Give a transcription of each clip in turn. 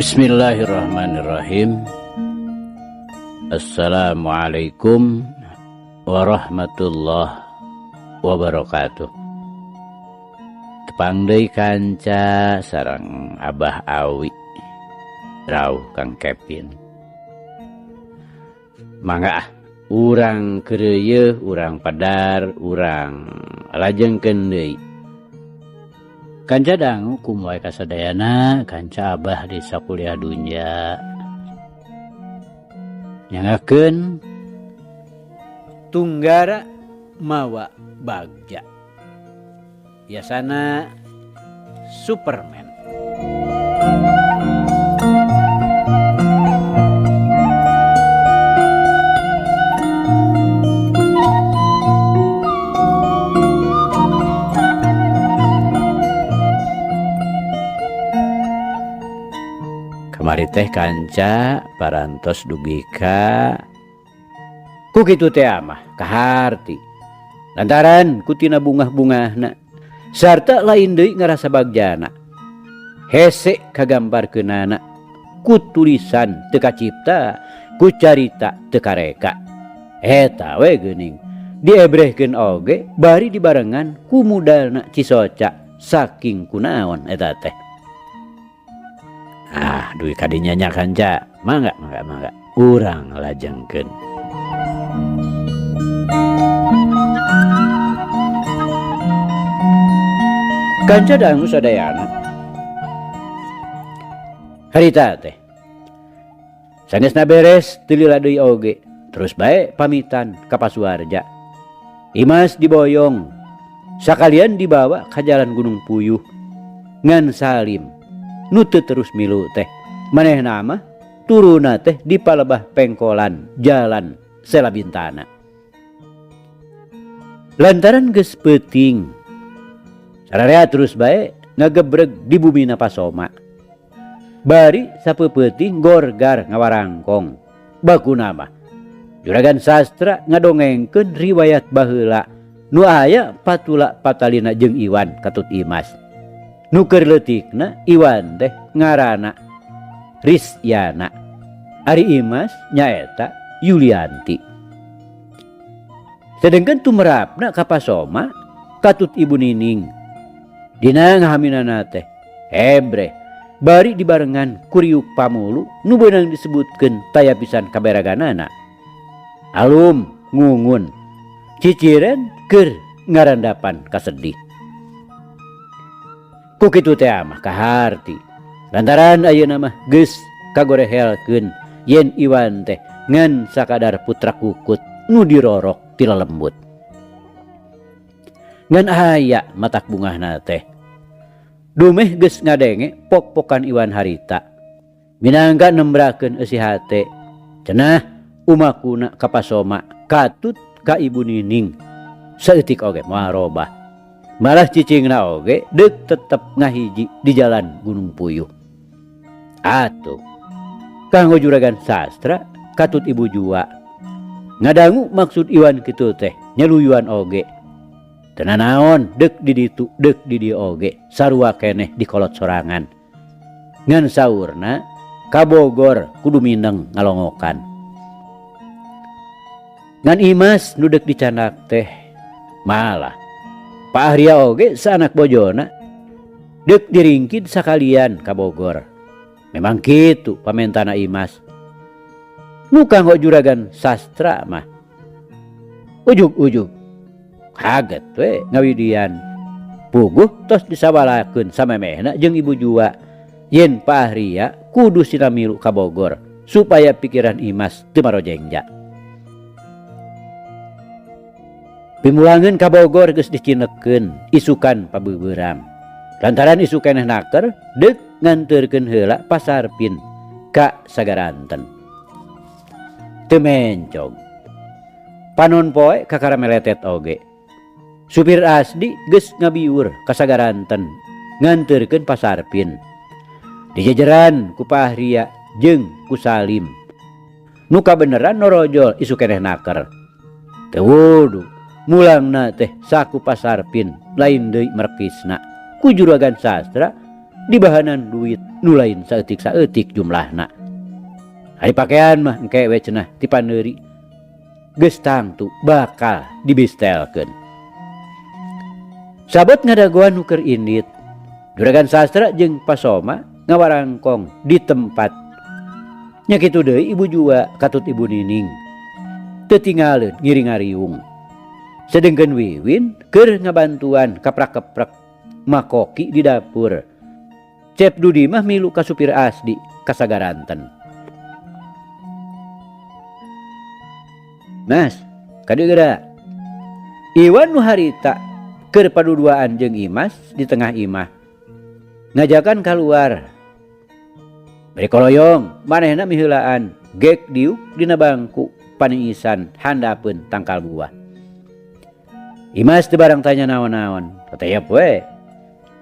Bismillahirrahmanirrahim. Assalamualaikum warahmatullahi wabarakatuh. Tepang deui kanca sareng Abah Awi Rauh Kang Kevin. Mangga ah, urang keureuyeung, urang padar, urang lajengkeun deui. Kanca dangu kumaha kasadayana kanca Abah di sakuliah dunya. Nyangakeun Tunggara Mawa Bagja. Yasana Superman. Kamari teh kanca parantos dugi ka ku kitu teh mah kaharti. Lantaran kutina bungah-bungahna sarta lain deui ngarasa bagjana. Hese kagambarkeunana ku tulisan teu kacipta, ku carita teu kareka. Eta we geuning diebrehkeun oge bari dibarengan ku mudalna cisoca saking kunaon eta teh. Ah, duit kadinya nya kanca. Mangga, mangga, mangga. Urang lajengkeun. Kanca dangu sadayana. Harita teh. Sanesna beres teu lila deui oge. Terus bae pamitan ka Pasuarja. Imas diboyong. Sakalian dibawa ka jalan Gunung Puyuh. Ngan Salim nu teu terus milu teh. Manehna mah turuna teh di palebah pengkolan jalan Selabintana. Lantaran geus peuting, sararea terus bae ngagebreg di bumina Pasoma. Bari sapeupeutih gorgar ngawarangkong. Bakuna mah Juragan Sastra ngadongengkeun riwayat baheula nu aya patula patalina jeung Iwan katut Imas. Nu keur leutikna Iwan teh ngaranna Risyana. Ari Imas nyaeta Yulianti. Sedengkeun tumerapna ka Pasoma katut Ibu Nining. Dina ngahaminana teh hebreh bari dibarengan kuriuk pamulu nu beunang disebutkeun taya pisan kaberaganana. Alum ngungun ciciren keur ngarandapan kasedih. Ku kitu teh mah kaharti. Lantaran ayeuna mah geus kagorehelkeun yen Iwan teh ngan sakadar putra kukut nu dirorok ti lelembut. Ngan aya matak bungahna teh. Dumeh geus ngadenge pok-pokan Iwan harita. Minangka nembrakeun eusi hate. Cenah umakuna ka Pasoma katut ka Ibu Nining. Saeutik oge moal robah. Malah cicingna oge deuk tetep ngahiji di jalan Gunung Puyuh. Atuh kanggo Juragan Sastra katut Ibu jua. Ngadangu maksud Iwan kitu teh nyeluyuan oge. Teu nanaon deuk di ditu deuk di dieu oge sarua keneh dikolot sorangan. Ngan saurna ka Bogor kudu mineng ngalongokan. Ngan Imas nu deuk dicandak teh malah Pak Arya oge saanak bojona deuk diringkid sakalian ka Bogor. Memang kitu pamentana Imas. Nu kanggo Juragan Sastra mah ujug-ujug kaget we ngawidian. Puguh tos disawalakeun samemehna jeung Ibu jua yen Pak Arya kudu sinamilu ka Bogor supaya pikiran Imas teu marojengja. Pimulangeun ka Bogor geus dicinekeun isukan pabeubeurang. Lantaran isu keneh naker deuk nganteurkeun heula Pasarpin ka Sagaranten. Teu mencog. Panon poe kakara meletet oge. Supir Asdi geus ngabiur ka Sagaranten nganteurkeun Pasarpin. Dijejeran ku Pak Ahria jeung ku Salim. Nu kabeneran norojol isu keneh naker. Teu wudu mulangna teh saku Pasarpin lain deui merekisna. Ku Juragan Sastra Dibahanan duit nu lain saeutik-saeutik jumlahna. Ari pakean mah engke we cenah ti pandeuri. Geus tangtu bakal dibistelkeun. Sabot ngadagoan nu keur indit, Juragan Sastra jeung Pasoma ngawarangkong di tempat. Nya kitu deui ibu jua katut ibu Nining. Teu tingaleun ngiring ngariung. Sedengkeun Wiwin keur ngabantuan kaprak-keprek makoki di dapur. Cep Dudi mah milu ka supir Asdi ka Sagaranten. Mas, kadieu geura. Iwan nu harita keur paduduaan jeung Imas di tengah imah. Ngajakan kaluar. Bari koloyong manehna miheulaan gek diuk dina bangku paniisan handapeun tangkal buah. Imas teu barang tanya naon-naon, tateyep we.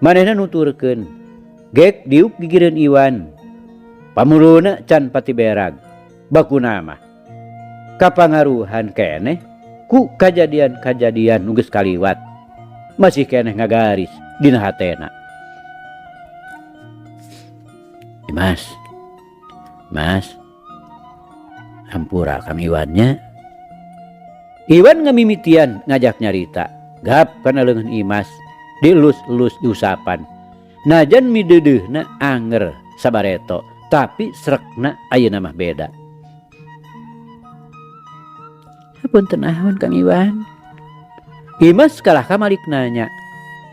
Manehna nuturkeun, gek diuk gigireun Iwan. Pamuluna can pati berag, bakuna mah. Kapangaruhan keneh ku kajadian-kajadian nu geus kaliwat. Masih keneh ngagaris dina hatena. Imas, Mas, hampura Kang Iwannya. Iwan ngamimitian ngajak nyarita, gap kana leungeun Imas, dielus-elus diusapan. Najan mideudeuhna anger sabareto, tapi srekna ayeuna mah beda. Hapunten naon Kang Iwan? Imas kalah ka malik nanya.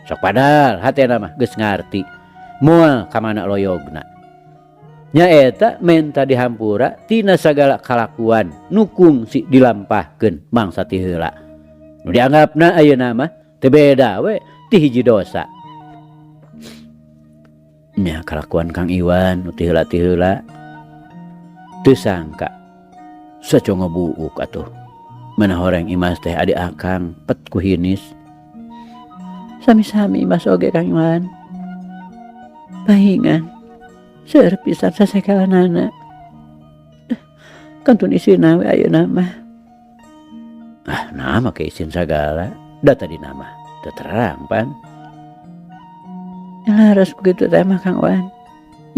Sok padahal hatena mah geus ngarti, moal ka mana loyogna. Nyaeta menta dihampura tina sagala kalakuan nu kungsi dilampahkeun mangsa ti heula. Nu dianggapna ayeuna mah teu beda we ti hiji dosa. Nya kalakuan Kang Iwan nu ti heula ti heula teu sangka sacongo buuk atuh. Mana horeng Imas teh adi akang pet ku hinis. Sami-sami Imas oge Kang Iwan. Pahingan seueur pisan sasekalanana. Kantun isina we ayeuna mah. Ah, nah make isin sagala. Da tadi nama teu terang pan. Laras begitu teh mah Kang Wan.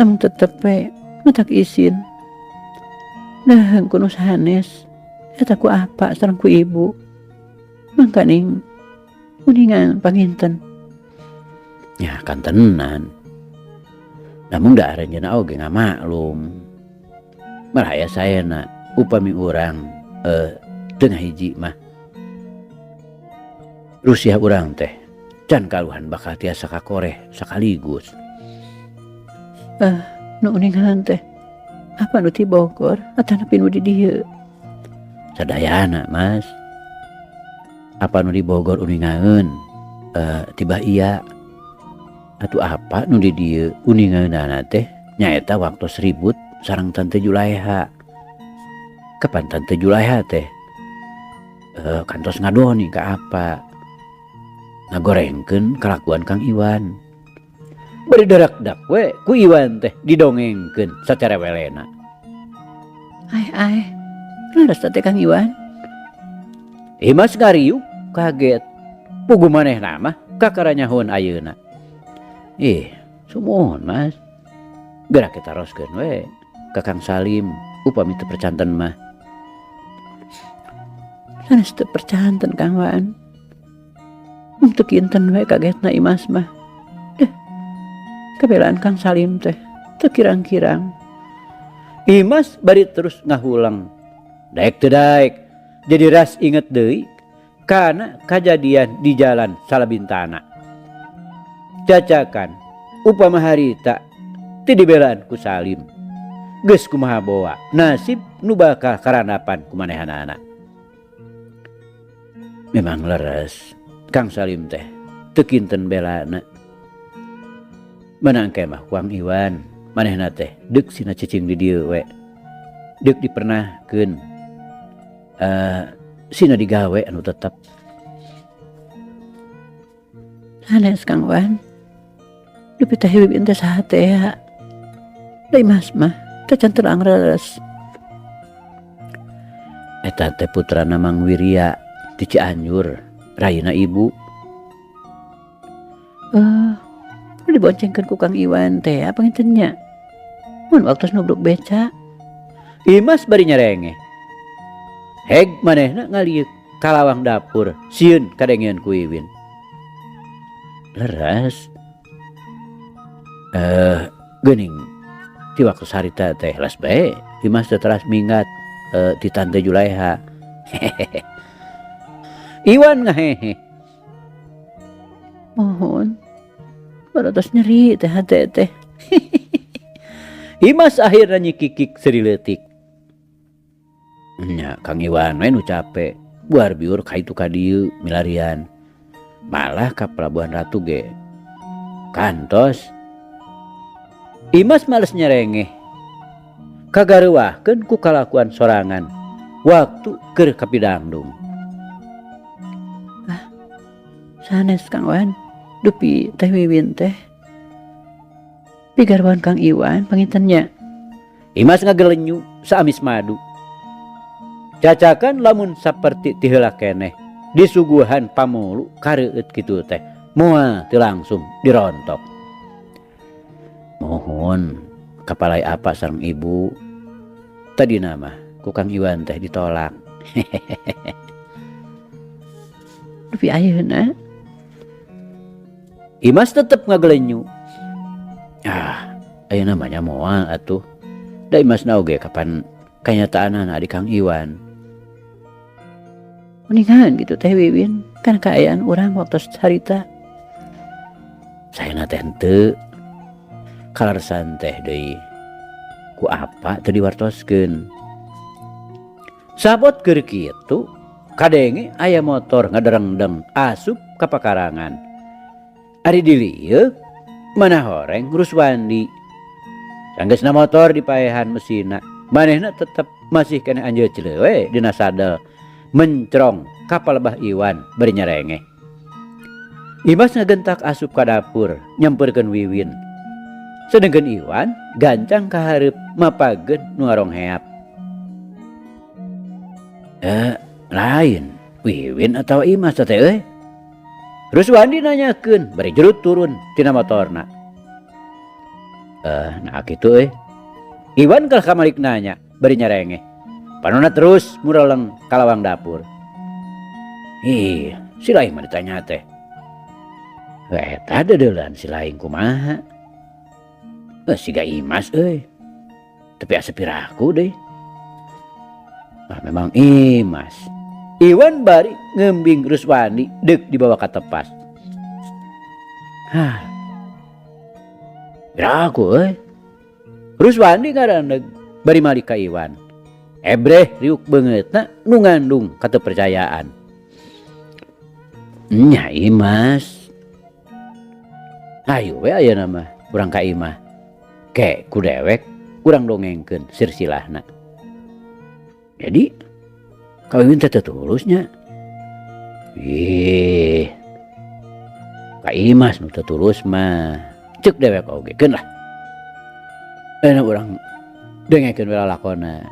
Namun tetep we matak isin. Nah, kuno sanes. Eta ku apa sareng ku ibu. Mangkaning uningan panginten. Ya kantenan. Namun da aranjeunna oge ngamaklum. Maraya saena upami urang teu ngahiji mah. Rusia urang teh can kaluhan bakal tiasa kakoreh sakaligus. Nu uningan teh apa nu ti Bogor atanapi nu di dieu? Sadayana Mas. Apa nu di Bogor uningaeun tibah iya. Atuh apa nu di dieu uningaeunana teh nyaeta waktos ribut sareng Tante Julaiha. Kapan Tante Julaiha teh kantos ngadoni ka apa ngagorengkeun kalakuan Kang Iwan. Bari darakdak we ku Iwan teh didongengkeun sacara welena. Ai ai, leres teh Kang Iwan. Imas ngariuk kaget. Puguh manehna mah kakara nyahoeun ayeuna. Ih, sumuhun Mas. Geura kita taroskeun we ka Kang Salim upami teu percanten mah. Sanes teu percanten Kang Wan. Mung teu kinten we kagetna Imas mah. Deh, kabelaan Kang Salim teh teu kirang-kirang. Imas bari terus ngahulang. Daek teu daek, jadi ras inget deui kana kajadian di jalan Salabintana. Cacakan upama harita teu dibelaan ku Salim. Geus kumaha boa nasib nu bakal karandapan ku manehanana. Memang leres Kang Salim teh teu kinten belana. Mana engke mah Kang Iwan manehna teh deuk sina cicing di dieu we. Deuk dipernahkeun sina digawe anu tetep. Sanes Kang Wan. Dupi teh Wiwin teh saha teh ya. Da Imas mah teh can terang leres. Eta teh putrana Mang Wirya ti Cianjur, rayina ibu. Nu diboncengkeun ku Kang Iwan teh panginten nya. Mun waktos nubruk beca. Imas bari nyerengeh. Heg manehna ngalieuk ka lawang dapur sieun kadengean ku Wiwin. Leres. Eh geuning ti waktu harita teh les bae Imas teh teras minggat ti Tante Juleha. Hehehe. Iwan ngahehe. Mohon. Baratos nyeri teh hate teh. Imas akhirna nyikikik seuri leutik. Nya Kang Iwan we nu cape, buar biur ka itu ka dieu milarian. Malah ka Pelabuhan Ratu ge kantos. Imas males nyerengeh. Kagareuwahkeun ku kalakuan sorangan waktu keur kapidangdung. Ah, sanes Kang Wan, dupi Teh Wiwin teh pigarwan Kang Iwan panginten nya. Imas ngagelenyu saamis madu. Cacakan lamun saperti ti heula keneh disuguhan pamulu kareueut kitu teh moal teu langsung dirontok. Muhun kapalai apa sareng ibu. Tadina mah ku Kang Iwan teh ditolak. Hehehe. Dupi ayeuna. Imas tetep ngagelenyu. Ah, ayeuna mah nya moal atuh. Da Imasna oge kapan kanyataanana di Kang Iwan. Uningan gitu Teh Wiwin kan kaayaan urang waktu harita. Saena teh henteu. Kaleresan teh deui ku apa teu diwartoskeun. Sabot keur kitu kadenge aya motor ngaderengdeng asup ka pakarangan. Ari dilieuk mana horeng Ruswandi. Sanggeusna motor dipaehan mesinna, manehna tetep masih keneh anjeucleu we dina sadel mencrong ka palebah Iwan bari nyerengeh. Imas ngagentak asup ka dapur nyampeurkeun Wiwin. Sedengkeun Iwan gancang ka hareup mapageun nu ngarongheap. Eh, lain Wiwin atawa Imas teh euy. Ruswandi nanyakeun bari jerut turun tina motorna. Eh, nah kitu euy. Iwan kalah kamalik nanya bari nyerengeh. Panonna terus mureleng ka lawang dapur. Ih, si laing mah ditanya teh. Eta dedeulan si laing kumaha? Eh, siga Imas euy. Tapi asa piraku deui. Ah, memang Imas. Iwan bari ngembing Ruswandi deuk dibawa ka tepas. Hah. Piraku euy. Ruswandi ngaraneg bari malik ka Iwan. Ebreh riuk beungeutna nu ngandung kateupercayaan. Nya Imas. Hayu we ayeuna mah urang ka imah. Ke ku dewek urang dongengkeun silsilahna. Jadi ka Wiwin teh teu tulus nya. Ih. Ka Imas nu teu tulus mah. Ceuk dewek oge keun lah. Ayeuna urang dengekeun we lalakonna.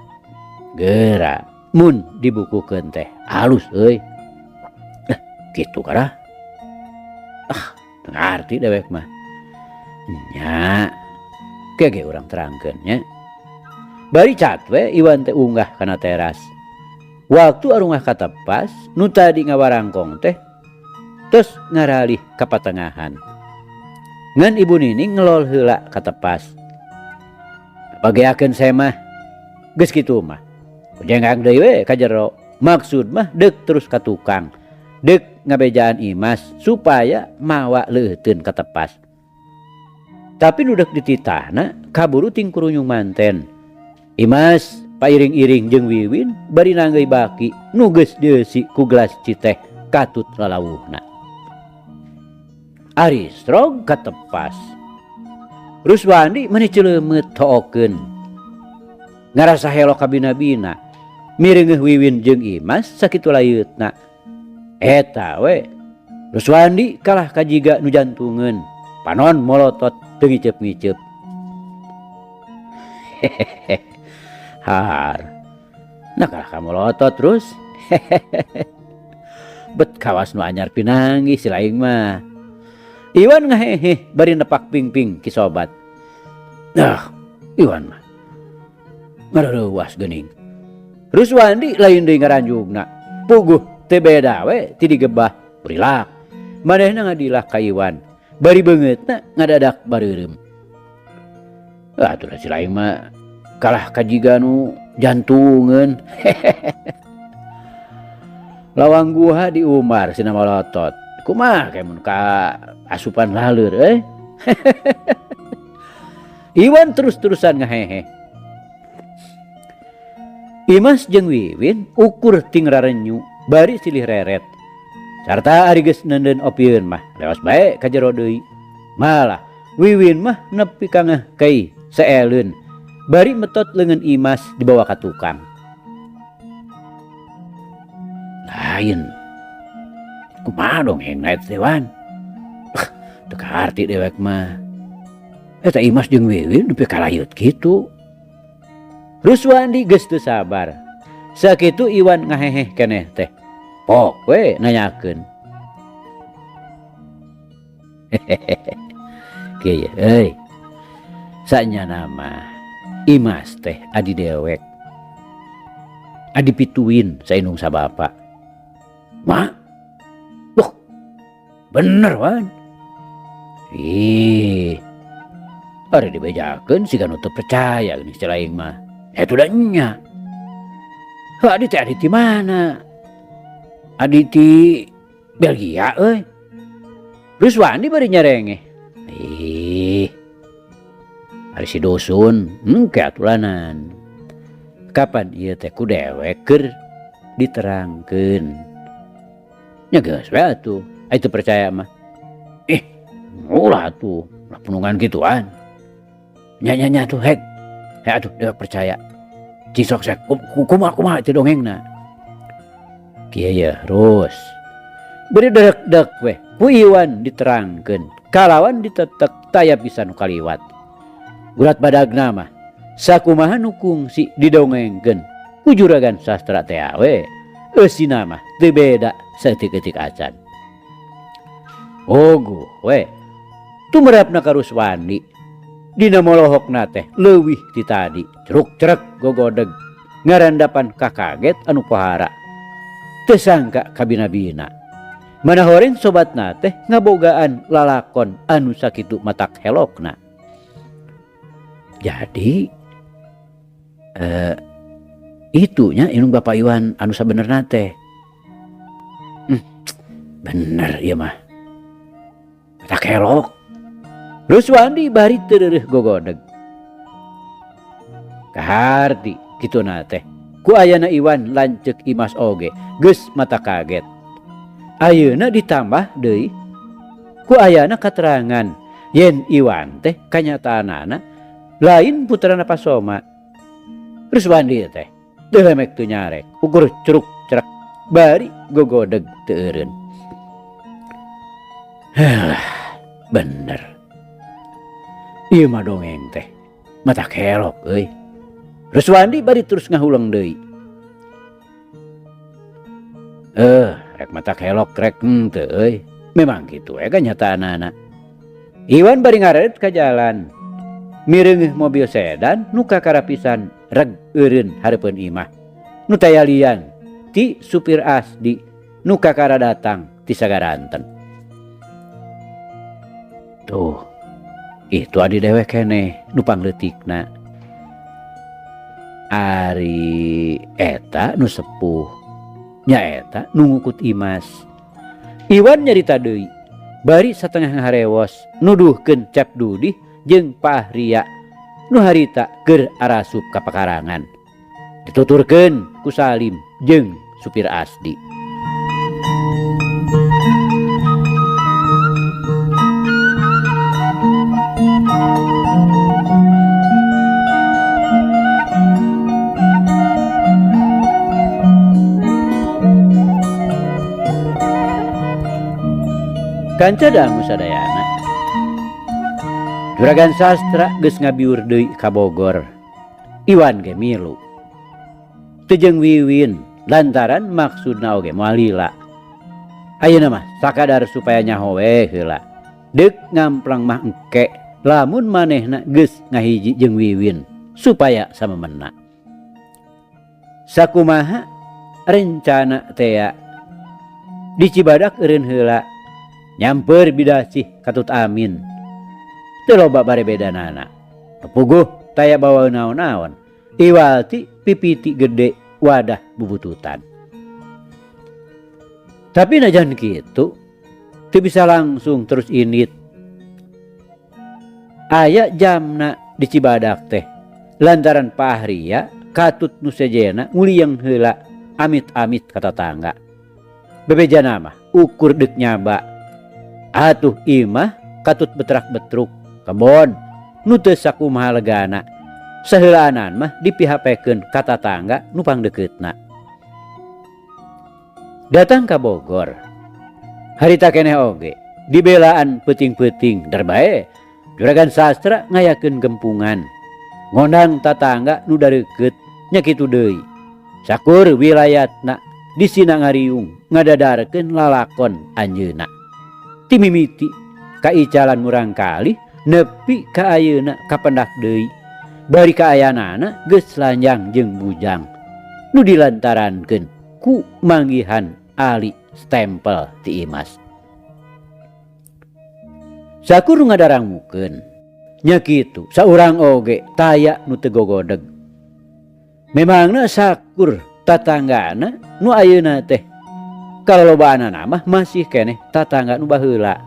Geura mun dibukukeun teh alus euy. Eh, kitu karah. Ah, teu ngarti dewek mah. Nya, ke ge urang terangkeun nya. Bari cat we Iwan teh unggah kana teras. Waktu arungah ka tepas, nu tadi ngawarangkong teh tos ngaralih ka patengahan. Ngan Ibu Nining ngelol heula ka tepas. Bageakeun semah. Geus kitu mah. Kujengkang deui we ka jero. Maksud mah deuk terus ka tukang. Deuk ngabejaan Imas supaya mawa leuteun ka tepas. Tapi nu deuk dititahna kaburu tingkurunyung manten. Imas pairing-iring jeung Wiwin bari nanggeuy baki nu geus dieusi ku gelas citeh katut lalawuhna. Ari strog ka tepas. Ruswandi meni ceuleumeup tookeun. Ngarasa helo kabina-bina. Mireungeuh Wiwin jeung Imas sakitu layeutna. Eta we. Ruswandi kalah kajiga nu jantungeun. Panon molotot teu ngiceup-ngiceup. Hehehe. Har. Nah kalah ka molotot terus. Hehehe. Bet kawas nu anyar pinanggih si laing mah. Iwan ngaheheh bari nepak pingping ki sobat. Ah, Iwan mah ngareuwas geuning. Ruswandi lain deui ngaranjugna. Puguh teu beda we ti digebah burilak. Manehna ngadilah ka Iwan. Bari beungeutna ngadadak bareureum. Ah, atuh da si lain mah kalah ka jiga nu jantungeun. Lawang guha di Umar sina malotot. Kumaha kayak mun ka asupan laleur euy. Iwan terus-terusan ngahehe. Imas jeung Wiwin ukur ting rarenyu bari silih reret. Sarta ari geus neundeun opieun mah lewas bae ka jero deui. Malah Wiwin mah nepi ka ngehkei seeleun bari metot leungeun Imas dibawa ka tukang. Lain kumaha dongengna eta teh Wan? Teu kaharti dewek mah. Eta Imas jeung Wiwin nepi ka layut kitu. Ruswandi geus teu sabar. Sakitu Iwan ngaheheh keneh teh. Pok we nanyakeun. Kieu euy. Sanyana mah Imas teh adi dewek. Adi pituin saindung sabapa. Ma? Duh. Bener Wan. Ih. Ari dibejakeun siga nu teu percaya geuning si lain mah. Eta da nya. Heuh adi teh adi ti mana? Adi ti Belgia euy. Ruswandi bari nyerengeh. Ih. Ari si dusun engke atulanan. Kapan ieu teh ku dewek keur diterangkeun. Nya geus we atuh, ai teu percaya mah. Ih, ulah atuh, ulah punungan gituan. Nya nya nya atuh hek. Hek atuh dewek percaya. Cing sok sek kumaha kumaha teh dongengna. Kieu ye Rus. Beri derek-dek weh ku Iwan diterangkeun. Kalawan ditetek taya pisan nu kaliwat. Urat badagna mah sakumaha nu kungsi didongengkeun ku juragan sastra teh we. Eusina mah teu beda saeutik-eutik acan. Oguh we tumerapna ka Ruswandi. Dina molohokna teh leuwih ti tadi ceruk-cerek gogodeg ngarandapan kakaget anu pohara. Teu sangka kabina-bina. Mana horeng sobatna teh ngabogaan lalakon anu sakitu matak helokna. Jadi itunya indung Bapak Iwan anu sabenerna teh. Bener ieu mah. Matak helok. Ruswandi bari teu gogodeg. Kaharti kituna teh. Ku ayana Iwan lanceuk Imas oge geus mata kaget. Ayeuna ditambah deui ku ayana katerangan yen Iwan teh kanyataanana lain putrana Pasoma. Ruswandi teh teu lemek teu nyarek, ukur curuk cerek bari gogodeg teu eureun. Halah, bener. Ieu mah dongeng teh mata kelok euy. Ruswandi bari terus ngahuleng deui. Rek mata kelok rek henteu euy. Memang kitu we kanyataanana. Iwan bari ngaret ka jalan. Mireungeuh mobil sedan nu kakarapisan reg eureun hareupeun imah. Nu tayalian ti supir Asdi nu kakara datang ti sagaranten. Tuh, itu adi dewek keneh nu pangleutikna. Ari eta nu sepuh, nyaeta nu ngukut Imas. Iwan nyarita deui, bari satengah ngaharewos nuduhkeun Cap Dudih jeung Pak Ria nu harita keur arasup ka pakarangan. Dituturkeun ku Salim jeung supir Asdi. Kanca dangu sadayana. Juragan Sastra geus ngabiur deui ka Bogor. Iwan ge milu. Teu jeung Wiwin lantaran maksudna oge moal lila. Ayeuna mah sakadar supaya nyaho we heula. Deuk ngamplang mah engke lamun manehna geus ngahiji jeung Wiwin supaya samemena. Sakumaha rencana tea di Cibadak eureun heula nyamper bidasih katut Amin. Teu loba barebedanana. Puguh taya bawa naon-naon. Iwal ti pipiti gede wadah bubututan. Tapi najan kitu teu bisa langsung terus init. Aya jamna di Cibadak teh. Lantaran Pahria katut nu sejena ngulieung heula amit-amit ka tatangga. Bebejana mah ukur deuk nyaba. Atuh imah katut betrak-betruk kebon nu teu sakumaha legana. Saheulaanan mah dipihapekeun ka tatangga nu pangdekeutna. Datang ka Bogor. Harita keneh oge dibelaan peuting-peuting der bae Juragan Sastra ngayakeun gempungan. Ngondang tatangga nu dareukeut nya kitu deui. Sakur wilayatna disina ngariung ngadadarkeun lalakon anjeunna. Ti mimiti kaicalan murangkalih nepi ka ayeuna kapendak deui. Bari kaayanana geus lanjang jeung bujang. Nu dilantarankeun ku manggihan ali stempel ti Imas. Sakur nu ngadarangmukeun nya kitu saurang oge taya nu teu gogodeg. Memangna sakur tatanggana nu ayeuna teh kalolobaanana mah masih keneh tatangga nu baheula.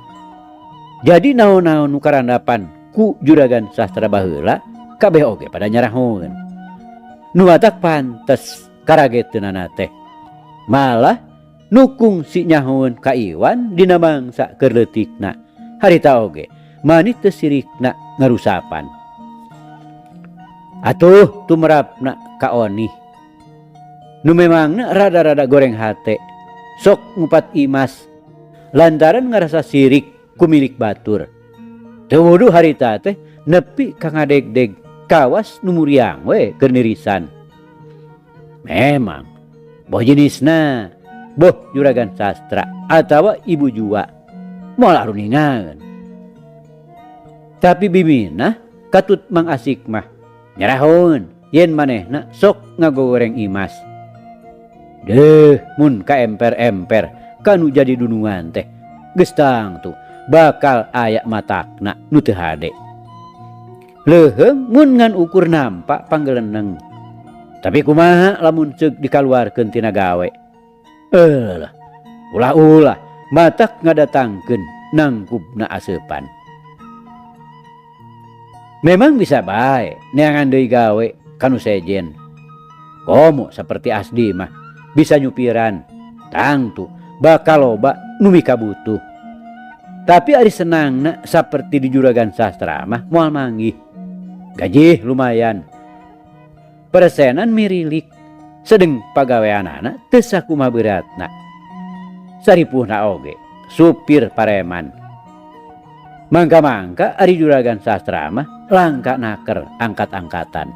Jadi naon-naon nu karandapan ku Juragan Sastra baheula kabeh oge pada nyarahoeun. Nu matak pantes karageteunana teh. Malah nu kungsi nyahoeun ka Iwan dina mangsa keur leutikna. Harita oge manit teu sirikna ngarusapan. Atuh tumerapna ka Onih. Nu memangna rada-rada goreng hate. Sok ngupat Imas lantaran ngarasa sirik ku milik batur. Teu wuduh harita teh nepi ka ngadegdeg kawas nu muriang we keur nirisan. Memang boh jenisna boh Juragan Sastra atawa ibu jua moal aruningaeun. Tapi biminah katut Mang Asik mah nyarahoeun yen manehna sok ngagogoreng Imas. Deuh mun kaemper-emper kanu jadi dunungan teh geus tangtu bakal aya matakna nu teu hade. Leuheung mun ngan ukur nampa panggeleneng. Tapi kumaha lamun ceuk dikaluarkeun tina gawe? Eulah, ulah-ulah matak ngadatangkeun nangkubna aseupan. Memang bisa bae neangan deui gawe kanu sejen. Komo saperti Asdi mah bisa nyupiran, tangtu bakal loba nu mikabutuh. Tapi ari senangna saperti di Juragan Sastra mah moal manggih. Gajih lumayan. Persenan mirilik sedeng pagaweanana teu sakumaha beratna. Saripuhna oge supir pareman. Mangka-mangka ari Juragan Sastra mah langka naker angkat-angkatan.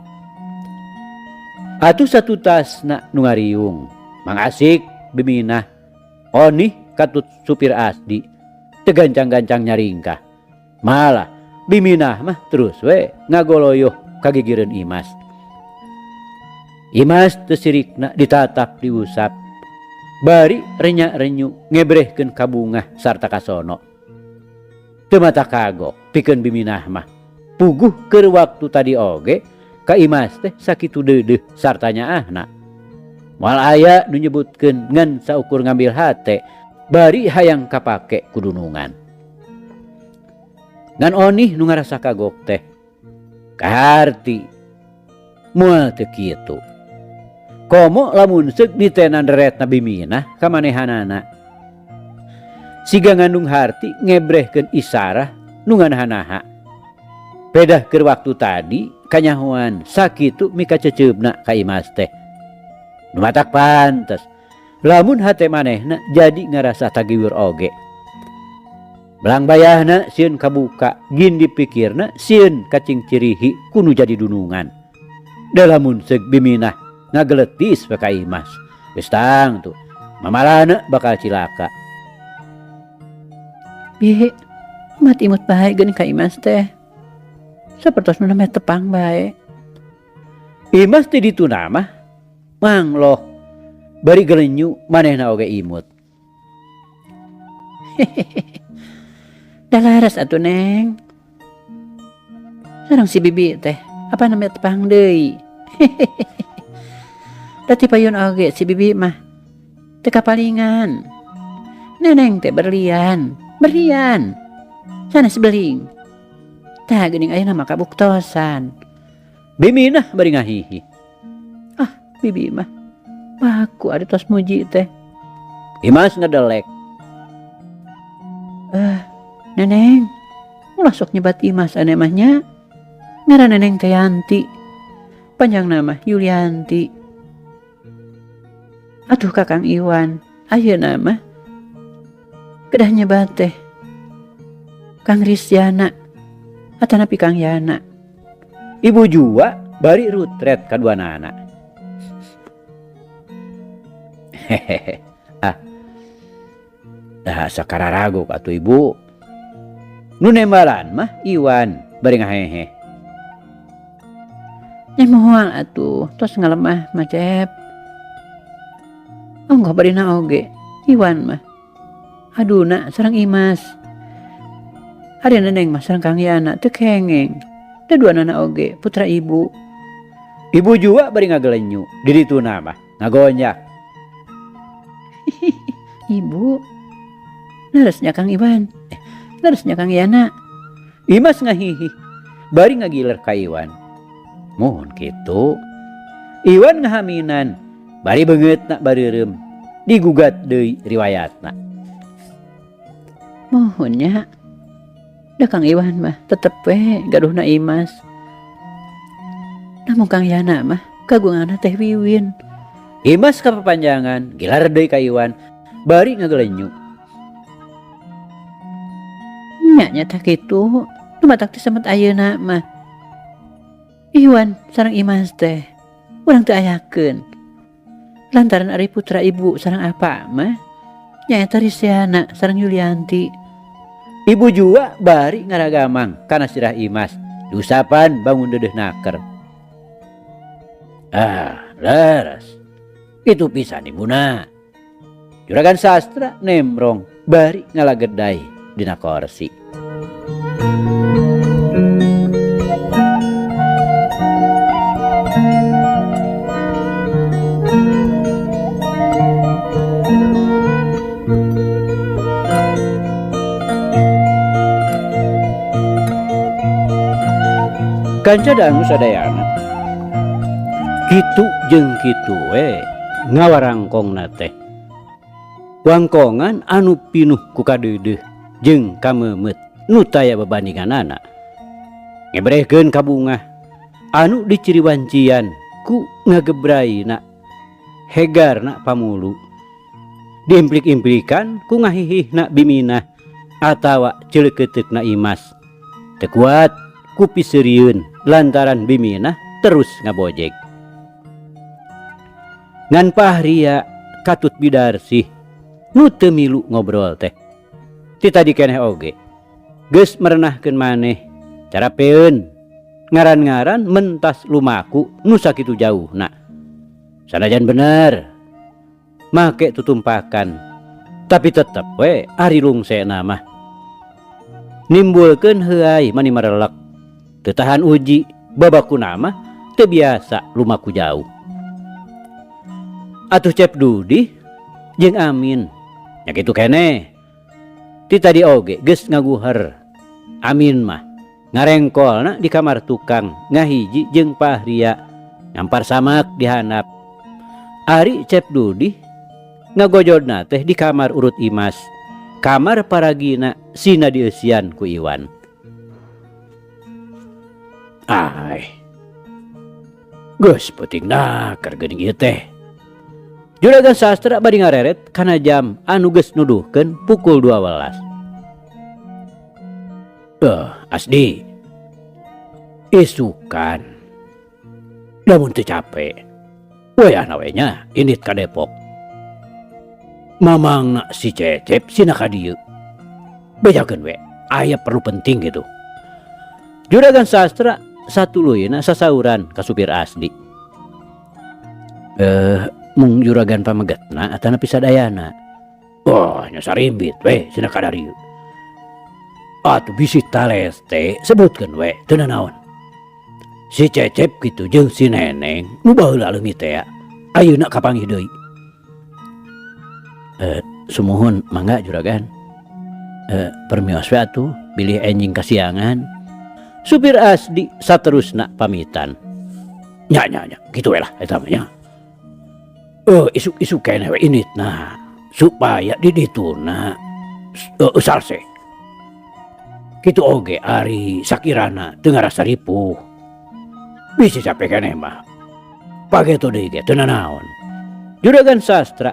Atuh satutasna nu ngariung, Mang Asik biminah, Onih katut supir Asdi, teu gancang-gancang nyaringkah. Malah biminah mah terus we ngagoloyoh kagigireun Imas. Imas teu sirikna ditatap diusap. Bari renya-renyu ngebrehkeun kabungah sarta kasono. Teu mata kagok pikeun biminah mah. Puguh keur waktu tadi oge ka Imas teh sakitu deudeuh sarta nyaahna. Moal aya nu nyebutkeun ngan saukur ngambil hate bari hayang kapake kudunungan. Ngan Onih nu ngarasa kagok teh kaharti moal teu kitu. Komo lamun seuk ditenan reretna biminah ka manehanana. Siga ngandung harti ngebrehkeun isarah nu nganaha-naha. Pedah keur waktu tadi kanyahoan sakitu mikaceceubna ka Imas teh. Nu matak pantes lamun hate manehna jadi ngarasa tagiwir oge. Belang bayahna sieun kabuka, gin dipikirna sieun kacingcirihi ku nu jadi dunungan. Da lamun seuk biminah ngageletis we ka Imas. Geus tangtu mamalana bakal cilaka. Bihe, Umat imut bae geuning ka Imas teh. Sapertos nu nameh tepang bae. Imas ti dituna mah mangloh bari gelenyu manehna oge imut. Da laras atuh Neng. Sareng si bibi teh apa nameh tepang deui. Da ti payun oge si bibi mah teu kapalingan. Neneng teh berlian, berlian. Sanes beling. Tah geuning ayeuna mah kabuktosan. Biminah bari ngahihi. Ah, bibi mah baku ari tos muji teh. Imas ngedelek. Neneng, ulah sok nyebat Imas ane mah nya. Ngaran Neneng teh Yanti. Panjang nama Yulianti. Atuh Kakang Iwan, ayeuna mah kedah nyebat teh Kang Risyana atanapi Kang Yana. Ibu jua bari rutret kaduanana. Hehehe. Ah. Dah asa kararagok atuh ibu. Nu nembalan mah Iwan bari ngahehe. Nya moal atuh tos ngalemah mah Cep. Onggoh barina oge Iwan mah. Aduna sareng Imas. Ari Neneng mah sareng Kang Yana teu kengeng. Da duanana oge putra ibu. Ibu jua bari ngagelenyu di dituna mah ngagonjak. Ibu, leresnya Kang Iwan, leresnya Kang Yana. Imas ngahihih bari ngagiler ka Iwan. Mun kitu. Iwan ngahaminan bari beungeutna bareureum digugat deui riwayatna. Muhun nya. Da Kang Iwan mah tetep we gaduhna Imas. Namun Kang Yana mah kagunganna teh Wiwin. Imas kapapanjangan gilar deui ka Iwan bari ngagelenyu. Nya nya tah kitu, nu matak teh samet ayeuna mah. Iwan sareng Imas teh urang teu ayakeun. Lantaran ari putra ibu sareng apa mah nyaeta Risyana sareng Yulianti. Ibu jua bari ngaragamang kana sirah Imas diusapan bangun deudeuh naker. Ah, leres. Itu pisan ibuna. Juragan Sastra nemrong bari ngalagedai dina korsi. Kanca dangu sadayana. Kitu jeung kitu we ngawarangkongna teh. Wangkongan anu pinuh ku kadeudeuh jeung kameumeut nu taya babandinganana. Ngebrehkeun kabungah anu diciriwancian ku ngagebraina hegarna pamulu. Diimplik-implikan ku ngahihihna biminah atawa ceuleukeuteukeuna Imas. Teu kuat ku piseurieun lantaran biminah terus ngabojeg. Ngan Pahria katut Bidarsih nu teu milu ngobrol teh. Ti tadi keneh oge geus merenahkeun maneh carapeun ngaran-ngaran mentas lumaku nu sakitu jauhna. Sanajan bener make tutumpakan tapi tetep we ari lungsena mah nimbulkeun heuay mani marelek. Teu tahan uji babakuna mah teu biasa lumaku jauh. Atuh Cep Dudi jeung Amin nya kitu keneh. Ti tadi oge geus ngaguher. Amin mah ngarengkolna di kamar tukang ngahiji jeung Pahria ngampar samak di handap. Ari Cep Dudi ngagojodna teh di kamar urut Imas. Kamar paragina sina dieusian ku Iwan. Ai. Geus peuting naker geuning ieu teh. Juragan Sastra bari ngareret kana jam anu geus nuduhkeun pukul 12. Asdi. Isukan. Lamun teu capek. Wayahna we nya indit ka Depok. Mamangna si Cecep sina ka dieu. Bejakeun we. Aya perlu penting gitu. Juragan Sastra satuluyna sasauran ka supir Asdi. Mung juragan pamegetna atanapi sadayana. Oh, nya sarimbit we cenah kadarieu. Atuh bisi tales teh sebutkeun we teu nanaon. Si Cecep kitu jeung si Neneng nu baheula leungit teh ayeuna kapanggih deui. Sumuhun mangga juragan. Permios we atuh bilih enjing kasiangan. Supir Asdi saterusna pamitan. Nya nya nya kitu we lah eta mah nya. Isuk-isuk keneh we inditna supaya di dituna salse. Kitu oge ari sakirana teu ngarasa ripuh. Bisi cape keneh mah. Pageto deui ge teu nanaon. Juragan Sastra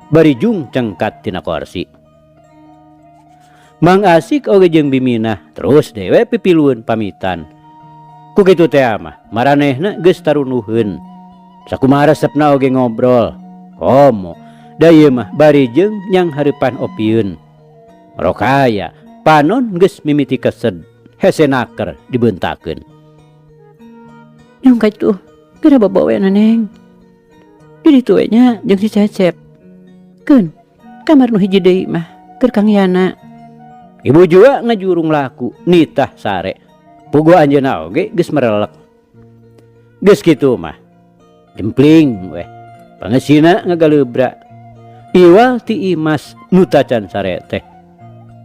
bari jung cengkat tina korsi. Mang Asik oge jeung Biminah terus dewe pipilueun pamitan. Ku kitu teh mah maranehna geus tarunuheun. Sakumaha resepna oge ngobrol. Komo da ieu mah bari jeung nyang hareupan opieun. Rokaya panon geus mimiti kesed, hese naker dibeuntakeun. Nyung ka itu geura babaweana Neng. Di ditu we nya jeung si Cecep. Keun kamar nu hiji deui mah keur Kang Yana. Ibu jua ngajurung laku nitah sare. Puguh anjeunna oge geus merelek. Geus kitu mah jempling weh pangesina ngagaleubra. Iwal ti Imas nu tacan sare teh.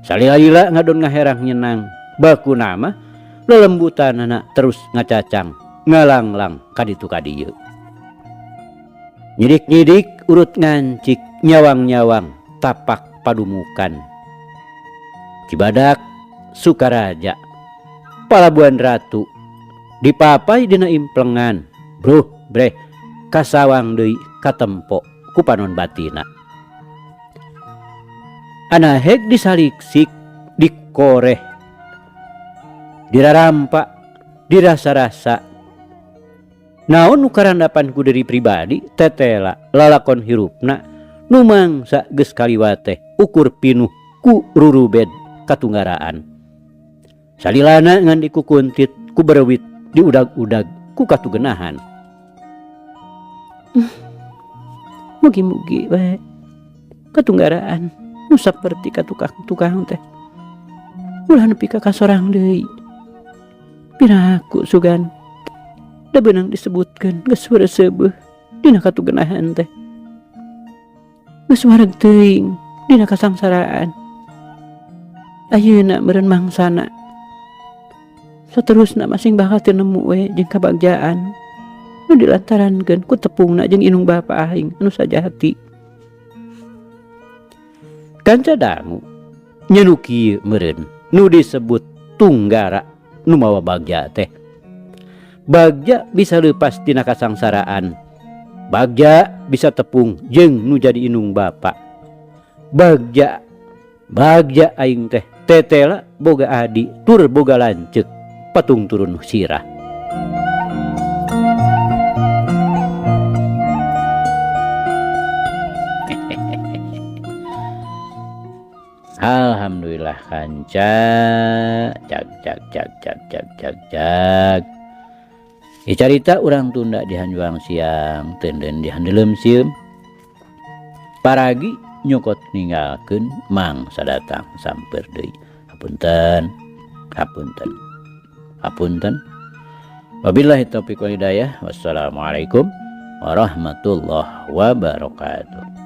Salila-lila ngadon ngaherang nyenang. Bakuna mah lelembutanana terus ngacacang ngalanglang kaditu kadieu. Nyidik-nyidik urut ngancik nyawang-nyawang tapak padumukan. Cibadak Sukaraja Palabuhan Ratu dipapai dina implengan bruh breh kasawang deui katempo ku panon batina. Anaheg disaliksik dikoreh dirarampa dirasa-rasa naon nu karandapan ku diri pribadi tetela lalakon hirupna nu mangsa geus kaliwat teh ukur pinuh ku rurubed katunggaraan. Salilana ngan dikukuntit ku berewit diudag-udag ku katugenahan. Mugi-mugi wae katunggaraan nu saperti ka tukang-tukang teh ulah nepi ka kasorang deui. Piraku sugan da beunang disebutkeun geus wareuseubeeh dina katugenahan teh. Geus wareg teuing dina kasangsaraan. Ayeuna meureun mangsana saterusna masing bakal teu nemu we jeung kabagjaan nu dilantarankeun ku tepungna jeung indung bapa aing anu sajati. Kanca dangu nya nu kieu meureun nu disebut tunggara nu mawa bagja teh. Bagja bisa leupas tina kasangsaraan. Bagja bisa tepung jeung nu jadi indung bapa. Bagja bagja aing teh tetela boga adi tur boga lanceuk patung turun sirah. Alhamdulillah kanca jag jag jag jag jag jag jag. Icarita urang tunda di hanjuang siang tenden di handelem sieum. Paragi nyokot ninggalkeun mangsa datang samper deui. Hapunten, hapunten, hapunten. Wabillahi taufiq wal hidayah. Wassalamualaikum warahmatullahi wabarakatuh.